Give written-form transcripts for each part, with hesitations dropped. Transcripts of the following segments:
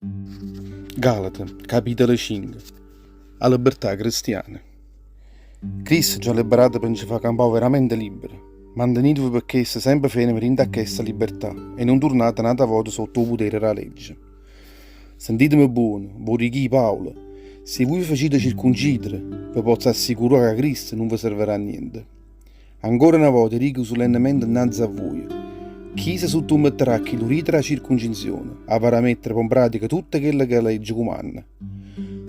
Galate, capitolo 5 'A libbertà crestiana Cristo nce ha liberato pe nce fà campà overamente libbere. Manteniteve pe chesto sempe ferme dint' a chesta libbertà e nun turnate n'ata vota sotto 'o putere d' 'a legge. Sentiteme buono, v' 'o dico io Paolo, si vuje facite circuncidere, ve pozzo assicurà ca Cristo nun ve serverà a niente. Ancora na vota dico sulennemente 'nnanze a vuje, chi se suttumetterà a chillu rito d' 'a circuncisione avarrà mettere po' 'mpratica tutto chello ca 'a legge cumanna.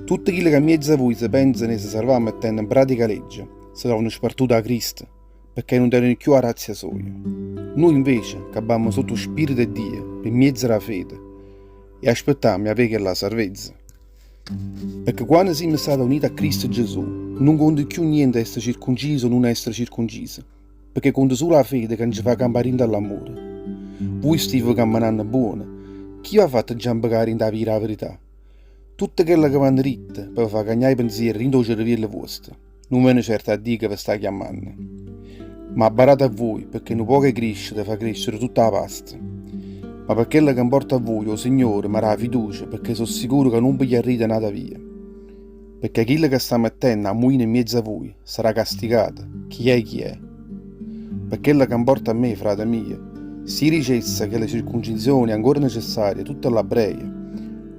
Tutte chille ca 'mmiez'a vuje se penzano 'e se sarvà mettenno 'mpratica 'a legge, se trovano spartute 'a Cristo, pecché nun teneno cchiù 'a grazia soja. Nuje invece campammo sotto 'o Spirito 'e Dio pe' mmiezzo d' 'a fede e aspettammo 'e avé chella sarvezza. Pecché quanno simmo state aunite a Cristo Gesù, nun conta cchiù niente essere circunciso o nun essere circunciso, pecché conta sulo 'a fede ca nce fa campà dint' 'a ll'ammore. Vuje stive cammenanno buono, chi v'ha fatto 'nciampecà dint' 'a via d' 'a verità? Tutto chello ca v'hanno ditto pe ve fà cagnà 'e penziere dint' 'o cereviello vuosto, nun vene certo 'a Dio ca ve sta chiammanno. Ma abbarate a vui, pecché nu poco 'e criscita fa crescere tutta 'a pasta. Ma pe chello ca 'mporta a vui, 'o Signore me dà fiducia, pecché so' sicuro ca nun pigliarrite n'ata via. Pecché chillo ca sta mettenno 'a muina 'mmiez'a vui sarà castigato, chi è chi è. Pe chello ca 'mporta a me, frate mio, si dicesse che la circuncisione è ancora necessaria a tutte ll'abbreie,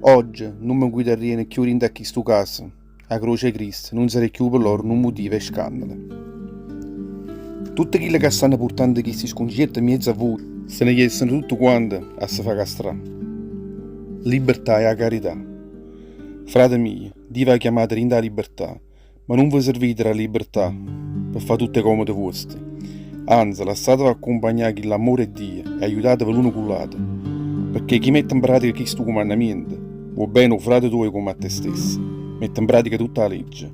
ogge nun me 'nquitarrieno cchiù dint' a chistu caso. 'A croce 'e Cristo nun sarè cchiù pe loro nu mutivo 'e scànnalo. Tutte chille ca stanno purtando chisti scuncierte 'mmiezzo a vuje se ne jesseno tutte quante a se fà castrà. Libertà e 'a carità. Frate mio, Dio v'ha chiamate dint' 'a libertà, ma nun ve servite d' 'a libertà pe fà tutt' 'e comode vuoste. Anze, lassateve accumpagnà 'a chill'ammore 'e Dio e aiutateve l'uno cu ll'ato, pecché chi mette 'mpratica chistu cumannamiento, vuò bene 'o frate tuojo comme a te stesso, mette 'mpratica tutta 'a legge.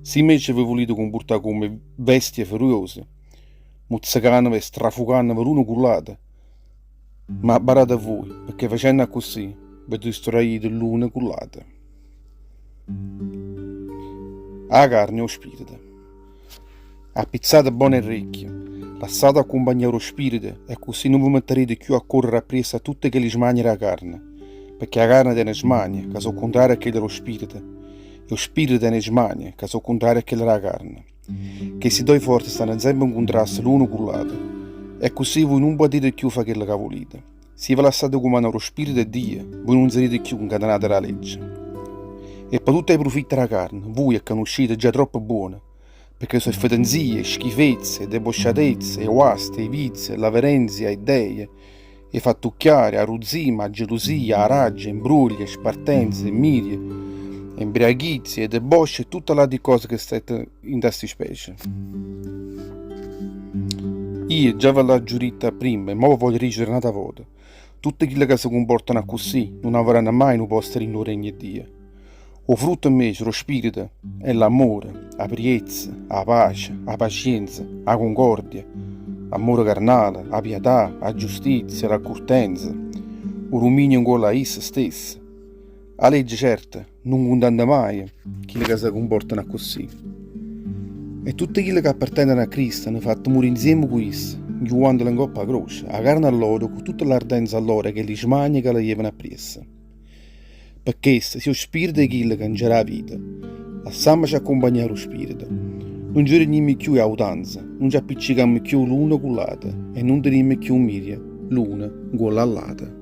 Si invece ve vulite cumpurtà comme bestie furiose, muzzecannove e strafucannove l'uno cu ll'ato, ma abbarate a vui, pecché facenno accussì ve distruite l'uno cu ll'ato. 'A carne e 'o spirito. Appizzate bone 'e rrecchie, lassate accumpagnà d' 'o Spirito e accussì nun ve mettarete cchiù a correre appriesso a tutte chelli smanie d' 'a carne, pecché 'a carne tene smanie ca so' cuntrarie a chelle d' 'o Spirito e 'o Spirito tene smanie ca so' cuntrarie a chelle d' 'a carne. Chesti doje forze stanno sempe 'ncuntrasto l'uno cu ll'ato e accussì vuje nun putite cchiù fà chello ca vulite. Si ve lassate cumannà d' 'o Spirito 'e Dio, vuje nun sarite cchiù 'ncatenate d' 'a legge. E pe tutt' 'e prufitte d' 'a carne, vuje 'e canuscite già troppo buone, pecché so' 'e fetenzie, 'e schifezze, 'e debosciatezze, 'e guaste, 'e vizie, ll'averenzia a 'e ddeje, 'e fattucchiare, 'a ruzzima, 'a gelusia, 'a raggia, 'e 'mbruglie, 'e spartenze, 'e mmirie, 'e 'mbriaghizie, 'e debosce e tutte ll'ati ccose che stette 'int'a 'sti specie. Io già ve l'aggio ditto apprimma e mo ve voglio dicere n'ata vota, tutte chille ca se cumportano accussì nun avranno maje nu posto dint' 'o regno 'e Dio. 'O frutto invece d' 'o Spirito è l'ammore, 'a priezza, 'a pace, 'a pacienza, 'a cuncordia, l'ammore carnale, 'a pietà, 'a giustizia, l'accurtenza, 'o duminio 'ncuollo a isso stesso. 'A legge, certo, nun cundanna maje chille ca se cumportano accussì. E tutte chille ca apparteneno a Cristo hanno fatto murì 'nzieme cu isso, 'nchiuvandolo 'ncopp' 'a croce, 'a carne lloro cu tutta ll'ardenza lloro 'e chelli smanie ca le jevano appriesso. Pe chesto, si 'o Spirito 'e chillo ca nce dà 'a vita, lassammoce accumpagnà d' 'o Spirito. Nun ce rignimmo cchiù 'e autanza, nun ce appiccicammo cchiù l'uno cu ll'ato e nun tenimmo cchiù mmiria l'uno 'ncuollo a ll'ato.